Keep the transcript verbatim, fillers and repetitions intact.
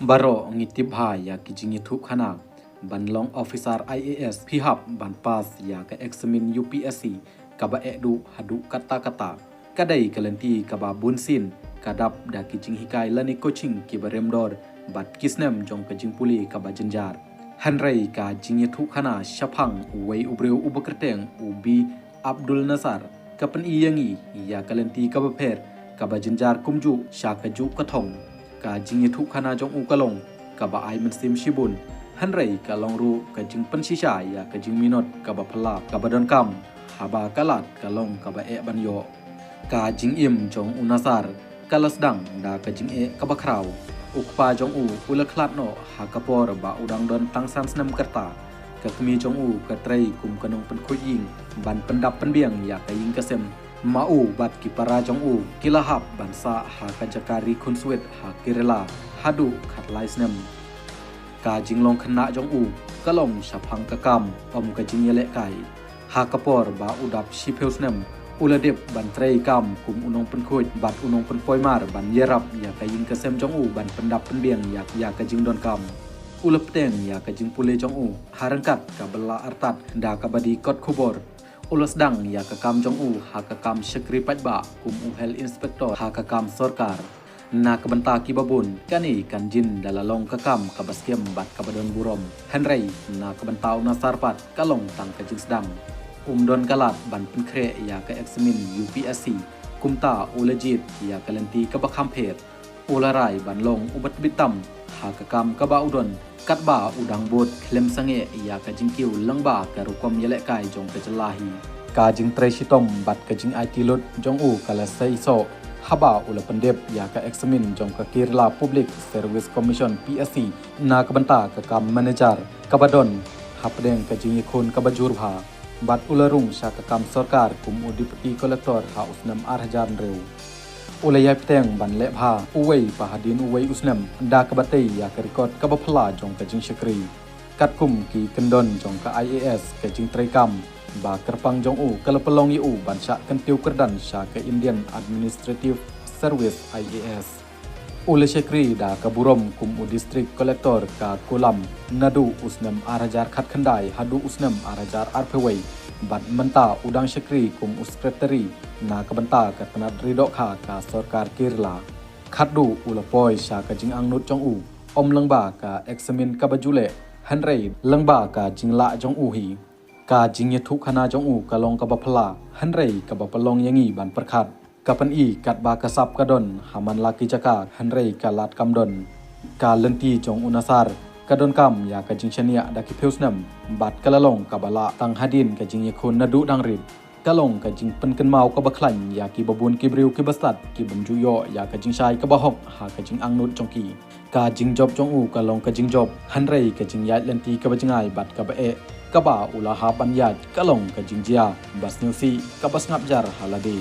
Baroh ngi tip bha ïa ki jingïathuhkhana ban long officer I A S phi hap ban pass ïa ka eksamin U P S C kaba eh duh haduh katta katta. Ka dei ka lynti kaba bunsien ka dap da ki jinghikai lane coaching kiba rem dor bad ki snem jong ka jingpule kaba jynjar. Hynrei ka jingïathuhkhana shaphang uwei u briew uba kyrteng u B Abdul Nasar ka pyni ïa ngi ïa ka lynti kaba pher kaba jynjar kumjuh sha kajuh ka thong. Ka jingïathuhkhana jong u ka long kaba ai mynsiem shibun, hynrei ka long ruh ka jingpynshisha ïa ka jingminot kaba phylla kaba donkam haba ka lad ka long kaba eh ban ïoh. Ka jingim jong u Nasar ka la sdang da ka jingeh kaba khraw. U kpa jong u u la khlad noh ha ka por ba u dang don tang san snem ka rta. Ka kmie jong u ka trei kum ka nongpynkhuid ïing ban pyndap pynbiang ïa ka ïing ka sem. Ma u bad ki para jong u ki la hap ban sah ha ka jaka ri khunswet ha Kerala haduh khatlai snem. Ka jinglong khynnah jong u ka long shaphang ka kam, ym ka jingïalehkai. Ha ka por ba u dap shiphew snem u la dep ban trei kam kum u nongpynkhuid bad u nongpynpoimar ban ïarap ïa ka ïing ka sem jong u ban pyndap pynbiang ïa, ïa ka jingdonkam. U la bteng ïa ka jingpule jong u ha ryngkat kaba la artat da kaba die kot khubor. U la sdang ïa ka kam jong u ha ka kam shakri paidbah kum u health inspector ha ka kam sorkar. Na ka bynta kiba bun, kane kan jin da la long ka kam kaba skhem bad kaba don burom. Hynrei na ka bynta u Nasar pat ka long tang ka jingsdang. Um don ka lad ban pynkhreh ïa ka eksamin U P S C, kumta u la jied ïa ka lynti kaba kham pher. U la rai ban long uba tbit tam ha ka kam kaba u don, katba u dang bud khlem sangeh ïa ka jingkiew lyngba ka rukom ïalehkai jong ka jylla hi. Ka jingtrei shitom bad ka jingaiti lut jong u ka la seisoh haba u la pyndep ïa ka eksamin jong ka Kerala Public Service Commission, P S C, na ka bynta ka kam manager kaba don hapdeng ka jingïakhun kaba jur bha. Bad u la rung sha ka kam sorkar kum u Deputy Collector ha u snem ar hajar hynriew. U la ïai bteng ban leh bha uwei pa hadien uwei u snem da kaba tei ïa ka record kaba phylla jong ka jingshakri. Katkum ki kyndon jong ka I A S, ka jingtrei kam ba kyrpang jong u ka la pynlong ïa u ban shah kyntiew kyrdan sha ka Indian Administrative Service, I A S. U la shakri da ka burom kum u District Collector ka Kollam naduh u snem ar hajar khatkhyndai haduh u snem ar hajar arphew wei, bad mynta u dang shakri kum u Secretary na ka bynta ka tnat ri dohkha ka sorkar Kerala. Khatduh u la poi sha ka jingangnud jong u, ym lyngba ka eksamin kaba ju leh, hynrei lyngba ka jinglah jong u hi. Ka jingïathuhkhana jong u ka long kaba phylla, hynrei kaba pynlong ïa ngi ban pyrkhat. Ka pyni katba ka sap ka don ha man la ki jaka, hynrei ka lad kam don. Ka lynti jong u Nasar ka donkam ïa ka jingshaniah da ki phew snem bad ka la long kaba lah tang hadien ka jingïakhun naduh dang rit. Ka long ka jingpynkynmaw kaba khlaiñ ïa kiba bun ki briew kiba stad ki bym ju ïoh ïa ka jingshai kaba hok ha ka jingangnud jong ki. Ka jingjop jong u ka long ka jingjop, hynrei ka jingïaid lynti kaba jngai bad kaba eh kaba u la hap ban ïaid ka long ka jingjia ba sngewsih kaba sngap jar ha lade.